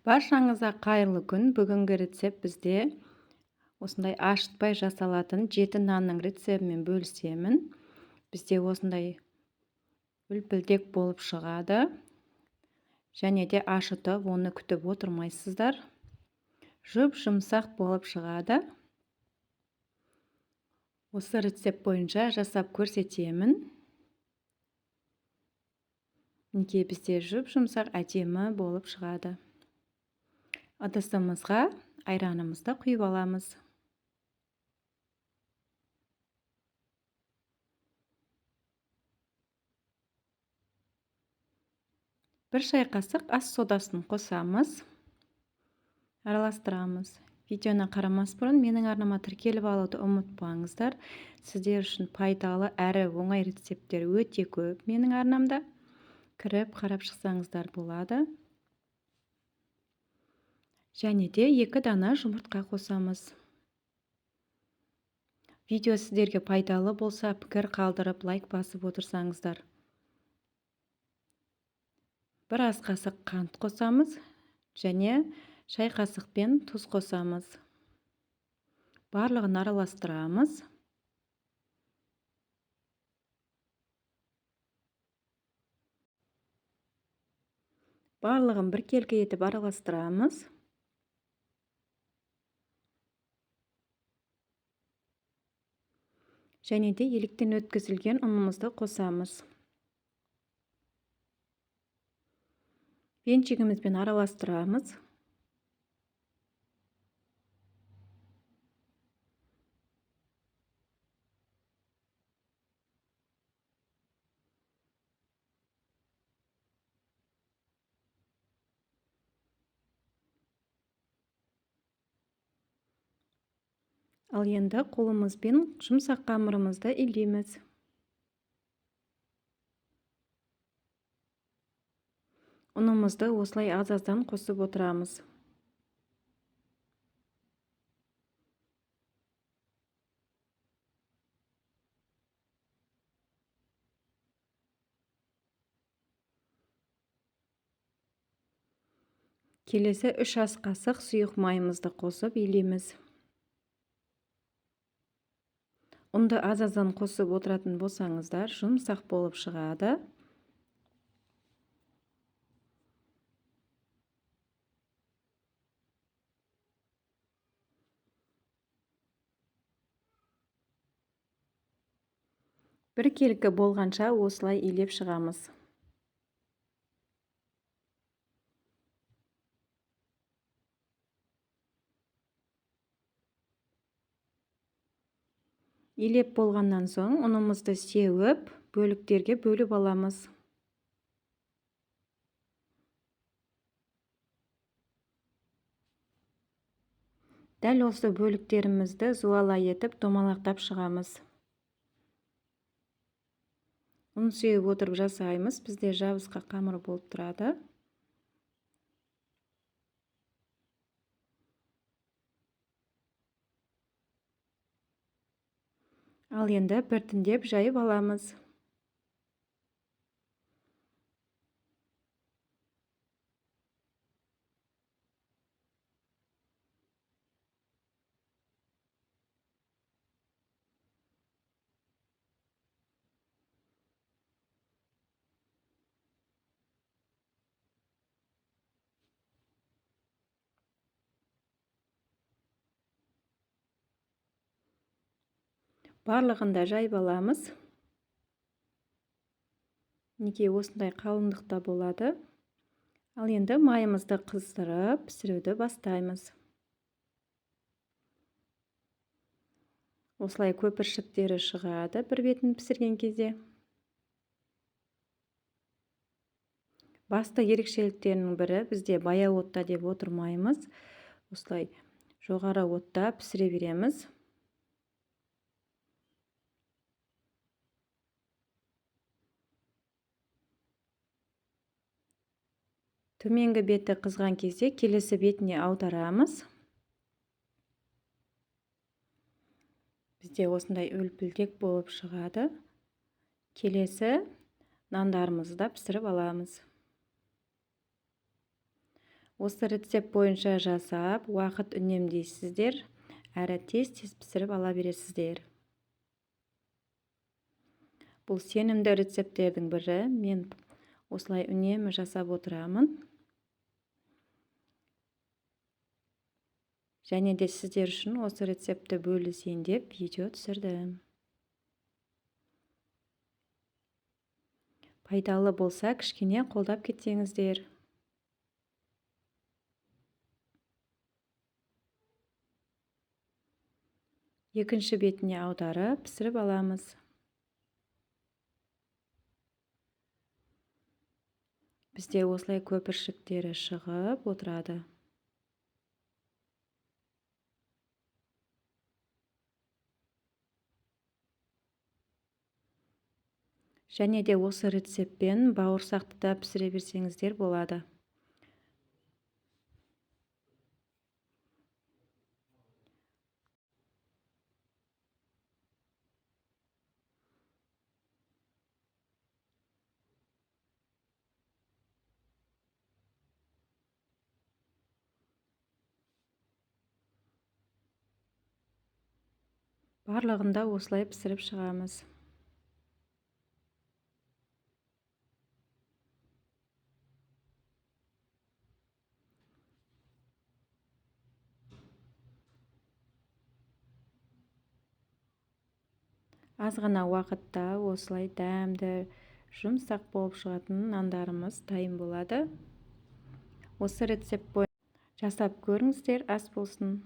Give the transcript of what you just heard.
Баршаңызға қайырлы күн. Бүгінгі рецепт бізде осындай ашытпай жасалатын 7 нанның рецептімен бөлісемін. Бізде осындай үлпілдек болып шығады. Және де ашытып, оны күтіп отырмайсыздар. Жұп-жұмсақ болып шығады. Осы рецепт бойынша жасап көрсетемін. Мінекей бізде жұп-жұмсақ әдемі болып шығады. Ыдысымызға айранымызды құйып аламыз. Бір шай қасық ас содасын қосамыз. Араластырамыз. Видеоны қарамас бұрын менің арнама тіркеліп алуды ұмытпаңыздар. Сіздер үшін пайдалы әрі оңай рецепттер өте көп менің арнамда. Кіріп қарап шықсаңыздар болады. Және де 2 дана жұмыртқа қосамыз. Видео сіздерге пайдалы болса, пікір қалдырып, лайк басып отырсаңыздар. Бір ас қасық қант қосамыз және шай қасықпен тұз қосамыз. Барлығын араластырамыз. Барлығын біркелкі етіп араластырамыз. Және де електен өткізілген ұнымызды қосамыз. Венчигімізбен араластырамыз. Ал енді қолымызбен жұмсақ қамырымызды илейміз. Ұнымызды осылай аз-аздан қосып отырамыз. Келесі 3 ас қасық сұйық майымызды қосып илейміз. Ұнды аз-аздан қосып отыратын болсаңыздар, жұмсақ болып шығады. Біркелкі болғанша осылай илеп шығамыз. Илеп болғаннан соң ұнымызды сеуіп, бөліктерге бөліп аламыз. Дәл осы бөліктерімізді зуала етіп домалақтап шығамыз. Ұн сеуіп отырып жасаймыз, бізде жабысқақ қамыр болып тұрады. Ал енді біртіндеп жайып аламыз. Барлығын да жайып аламыз. Мінекей осындай қалыңдықта болады. Ал енді майымызды қыздырып, пісіруді бастаймыз. Осылай көпіршіктері шығады бір бетін пісірген кезде. Басты ерекшеліктерінің бірі бізде баяу отта деп отырмаймыз. Осылай жоғары отта пісіре береміз. Төменгі беті қызған кезде келесі бетіне аударамыз. Бізде осындай үлпілдек болып шығады. Келесі нандарымызды да пісіріп аламыз. Осы рецепт бойынша жасап, уақыт үнемдейсіздер, әрі тез-тез пісіріп ала бересіздер. Бұл сенімді рецепттердің бірі. Мен осылай үнемі жасап отырамын. Және де сіздер үшін осы рецептті бөлісейін деп видео түсірдім. Пайдалы болса, кішкене қолдап кетсеңіздер. Екінші бетіне аударып, пісіріп аламыз. Бізде осылай көпіршіктері шығып отырады. Және де осы рецептпен бауырсақты да пісіре берсеңіздер болады. Барлығын да осылай пісіріп шығамыз. Аз ғана уақытта осылай дәмді, жұмсақ болып шығатын нандарымыз дайын болады. Осы рецепт бойынша жасап көріңіздер, ас болсын.